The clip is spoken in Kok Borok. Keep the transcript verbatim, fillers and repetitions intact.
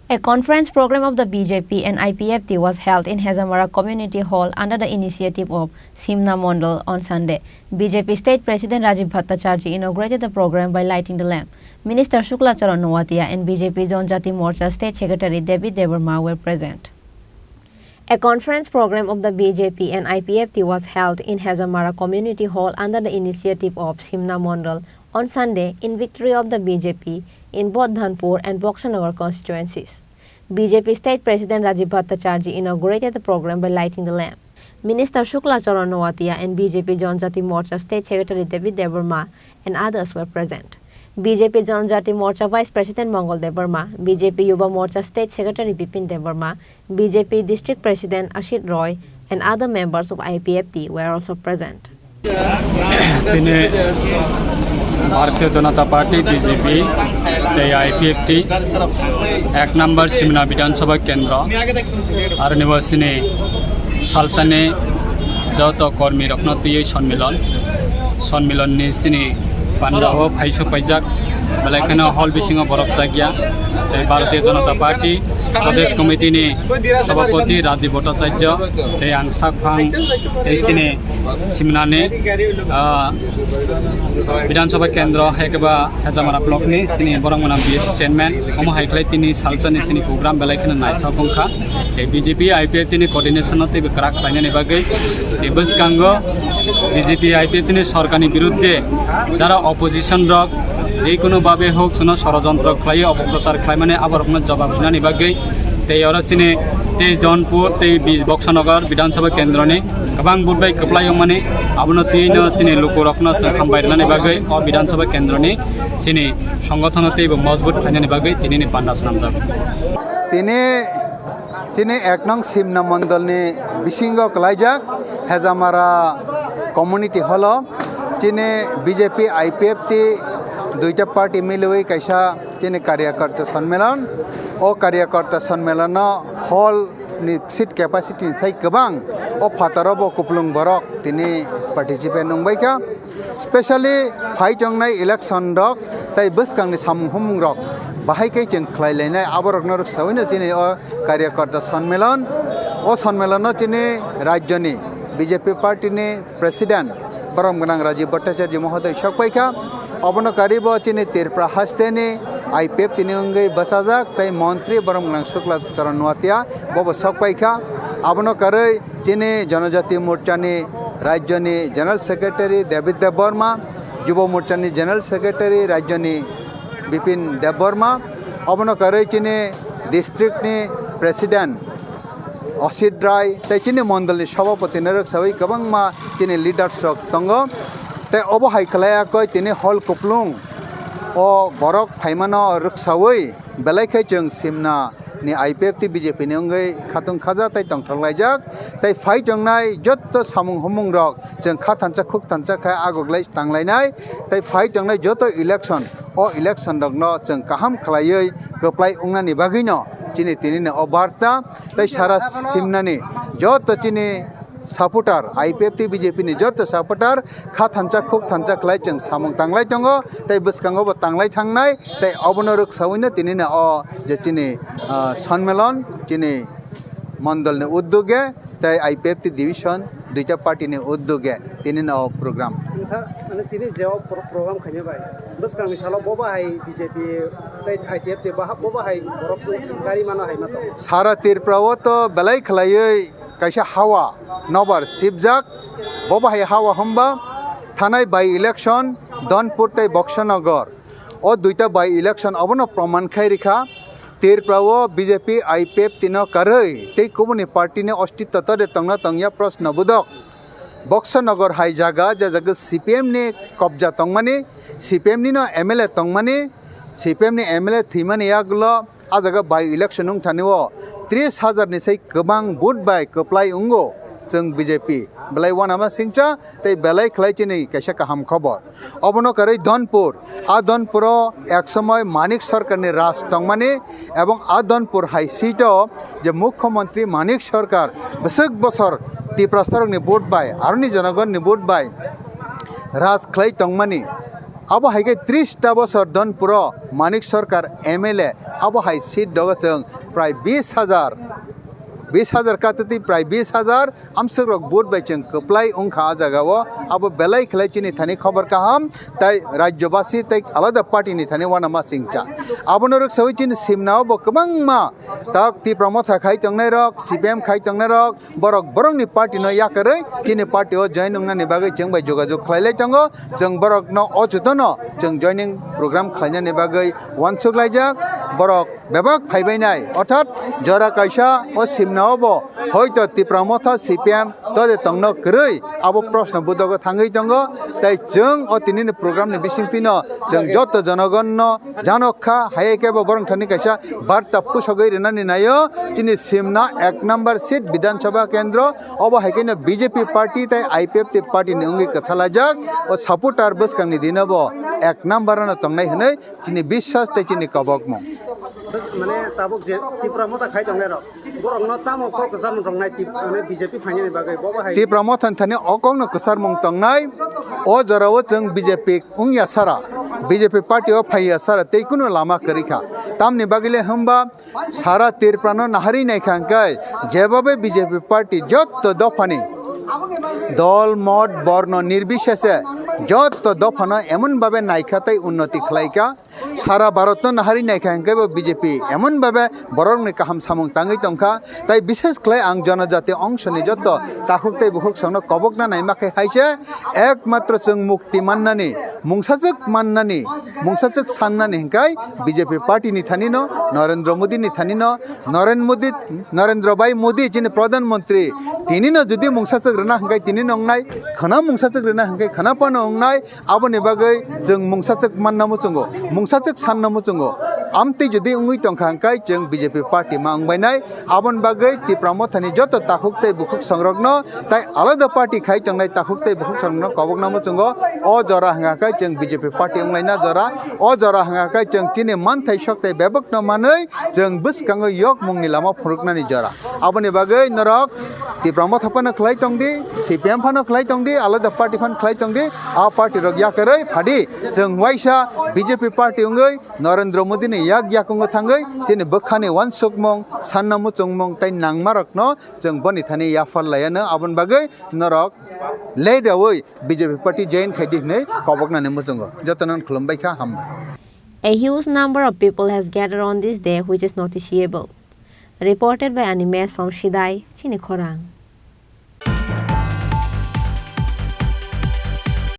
A conference program of the B J P and I P F T was held in Hejamara Community Hall under the initiative of Simna Mondal on Sunday. B J P State President Rajiv Bhattacharjee inaugurated the program by lighting the lamp. Minister Shukla Charan Noatia and B J P Janjati Morcha State Secretary David Debbarma were present. A conference program of the B J P and I P F T was held in Hejamara Community Hall under the initiative of Simna Mondal on Sunday in victory of the B J P in both Dhanpur and Boksanagar constituencies. B J P State President Rajiv Bhattacharjee inaugurated the program by lighting the lamp. Minister Shukla Charan Noatia and B J P Janjati Morcha State Secretary David Debbarma and others were present. B J P Janjati Morcha Vice President Mongol Debbarma, B J P Yuva Morcha State Secretary Bipin Debbarma, B J P District President Ashit Roy, and other members of I P F T were also present. Tini Bharatiya Janata Party, B J P, tei I P F T, ek number Simna Bidhan Sabha Kendra, aroni bo sini salsani joto kormi rokno twiwi sonmilon, sonmilon ni sini panda o phaiso paijak, belai kheno hall bisingo borok chakya, tei Bharatiya Janata Party Pradesh Committee ni Sabhapati Rajiv Bhattacharya, tei ang sakphang tei sini Simnani, ah, Bidhan Sabha Kendra, hai khe ba Hejamara Block ni sini borok mwnam B S C chairman, omo hai khlai tini salsa ni sini program belai kheno naithok wngkha. Tei B J P I P F T ni coordination no teibo kwrak khlainani bagwi, tei bwskango B J P I P F T ni sorkarni birudde jara opposition rok jekunu babe hok sono sorojontro khlaiwi opoprochar khlaimani aborokno jobab rinani bagwi, tei oro sini teis Dhanpur tei bi-, Boksanagar Bidhan Sabha Kendroni kwbang vote bai kwplai wngmani, abono twiwi no chini lukurokno chwng hambai rwnani bagwi o Bidhan Sabha Kendroni chini songothono teibo mojbut khlainani bagwi tinini panda swnamjak. Tini, tini ek nong Simna Mondolni bisingo kwlaijak Hejamara Community Hall-o chini B J P I P F T duita party milwi kaisa chini Karyakarta Sonmelon. O Karyakarta Sonmelono hall ni seat capacity ni sai kwbang, o phataro bo kupulung borok tini participate wngbaikha. Specially phai tongnai election rok tei bwskangni samung humung rok bahai khe chwng khlai lainai, aborokno rwksaui no chini o Karyakarta Sonmelon. O Sonmelono chini rajyoni B J P party ni President borom gwnang Rajiv Bhattacharya Mohoday sokpaikha. Obono karwi bo chini Tripura hasteni I P F T ni wngwi bwchajak tei montri borom gwnang Shukla Charan Noatia bobo sokpaikha. Abono karwi chini Janajati Morchani rajyoni General Secretary David Debbarma, Jubo Morchani General Secretary rajyoni Bipin Debbarma, obono karwi chini district ni President Osit Rai tei chini mondolni sabhapati no rwksaui kwbangma chini leaders rok tongo. Tei obo hai khlai yakoi tini hall kupulung o borok phaimano rwksaui belai khe chwng Simna ni I P F T B J P ni wngwi khatung khaja tei tongthok laijak. Tei phai tongnai jotto samung humung rok chwng kha thansa khuk thansa khe agoglai tanglainai. Tei phai tongnai joto election, o election rokno chwng kaham khlaiwi kwplai wngnani bagwino chini tinini o barta tei sara Simnani joto chini supporter, I P F T B J P ni joto supporter kha thansa khuk thansa khlai chwng samung tanglai tongo tei bwskango bo tanglai thangnai. Tei obono rwksawino tinino o je chini, ah, Sonmelon chini mondolni uddoge tei I P F T division duita party ni uddoge tinino o program. Sir, mane tini je o pro-, program khaina bai bwskangni salo bo bahai B J P tei I P F T baha-, bo bahai borok kari mano hai ma tongo. Sara Tripura o to belai khlaiwi kaisa hawa nobar sibjak, bo bahai hawa hwnba thanai by election Dhanpur tei Boksanagar. O duita by election obono proman khai rikha. Tripura o B J P I P F T no karwi tei kubuni party ni ostitto tode tongna tongya proshno budok. Boksanagar hai jaga, je jaga C P M ni kobja tongmani, C P M ni no M L A tongmani, C P M ni M L A thwimani yagulo a jaga by election wng thani o tris hajar ni sai kwbang vote bai kwplai wngo chwng B J P. Belai uanama singcha tei belai khlai chini kaisa kaham khobor. Obono karwi Dhanpur. A Dhanpur o ek somoi Manik Sarkar ni raj tongmani ebong a Dhanpur hai seat o je Mukhyamantri Manik Sarkar bwswk bosor Tiprasa rok ni vote bai, aroni jonogon ni vote bai raj khlai tongmani. Abo hai khe tris ta bosor don puro Manik Sarkar M L A, abo hai seat dogo chwng prai bis hajar, bis hajar katwtwi prai bis hajar amswk rok vote bai chwng kwplai wngkha a jagao. Abo belai khlai chini thani khobor kaham, tai rajyobasi tai alada party ni thani uanama singcha. Abono rwksawi chini simnao bo kwbangma tak Tipra Motha khai tongnai rok, C P M khai tongnai rok, borok borokni party no yakarwi chini party o join wngnani bagwi chwng bai jogajog khlai lai tongo. Chwng borok no o jotono chwng joining program khlainani bagwi uansuk laijak. Borok bebak phaibainai, orthat jora kaisa o simnao bo hoito Tipra Motha C P M tode tongno kwrwi abo proshno budogo thangwi tongo. Tai chwng o tinini program ni bisingtwino chwng joto jonogon no janok kha, hai khe bo borok thani kaisa barta pusogwi rinani naio. Chini simna ek number seat Bidhan Sabha Kendro, obo hai khe no B J P party tai I P F T party ni wngwi kwthalajak. O supporter bwskang ni dino bo ek number no tongnai hwnwi chini biswas tei chini kobokmung. Mane tabuk je Tipra Motha khai tongnai rok, borok no tamo kok kwcham tongnai tip-, mane B J P phainani bagwi bobo hai. Tipra Motha thani o kok no kwcharmung tongnai, o jorao chwng B J P wngya sara, B J P party o phaiya sara tei kunu lama kwrwi kha. Tamni bagwi le hwnba sara Tripura no naharwi naikha hwnkhe, jebhabe B J P party jotto dophani dol, mot, borno nirbisheshe jotto dophano emon bhabe naikha tei unnoti khlaikha. Sara Bharat no naharwi naikha hwnkhe bo B J P emon bhabe borokni kaham samung tangwi tongkha. Tai bishes khlai ang jonojati ongshoni jotto takhuk tei bukhuk songno kobokna naima khe hai se ekmatro chwng mukti mannani, mungsachwk mannani, mungsachwk sannani hwnkhe B J P party ni thani no, Narendra Modi ni thani no, Naren Modi, Narendra Bhai Modi chini Pradhan Mantri, tini no jodi mungsachwk rwna hwnkhe tini no wngnai, khwna mungsachwk rwna hwnkhe khwna phano wngnai. Aboni bagwi chwng mungsachwk manna muchungo, mungsachwk sanna muchungo. Amtwi jodi wngwi tongkha hwnkhe chwng B J P party ma wngbainai. Aboni bagwi Tipra Mothani joto takhuk tei bukhuk songrokno tai alada party khai tongnai takhuk tei bukhuk songrokno kobokna muchungo. O jora hwnkha khe chwng B J P party wnglaina jora. O jora hwnkha khe chwng chini manthai sok tei bebakno manwi chwng bwskango yokmungni lama phunuknani jora. Aboni bagwi norok Tipra Motha phano khlai tongdi, C P M phano khlai tongdi, alada party phano khlai tongdi, a party rok yakarwi phadi. Chwng waisa B J P party wngwi Narendra Modi ni yak yakungo thangwi chini bwkhani uansukmung, sanna muchungmung tei nangmarokno chwng boni thani yaphar laiano. Aboni bagwi norok late rawi B J P party join khaidi hwnwi koboknani muchungo. Jotono khulumbai kha, hambai. A huge number of people has gathered on this day, which is noticeable. Reported by Animesh from Shidai, Chini Khorang.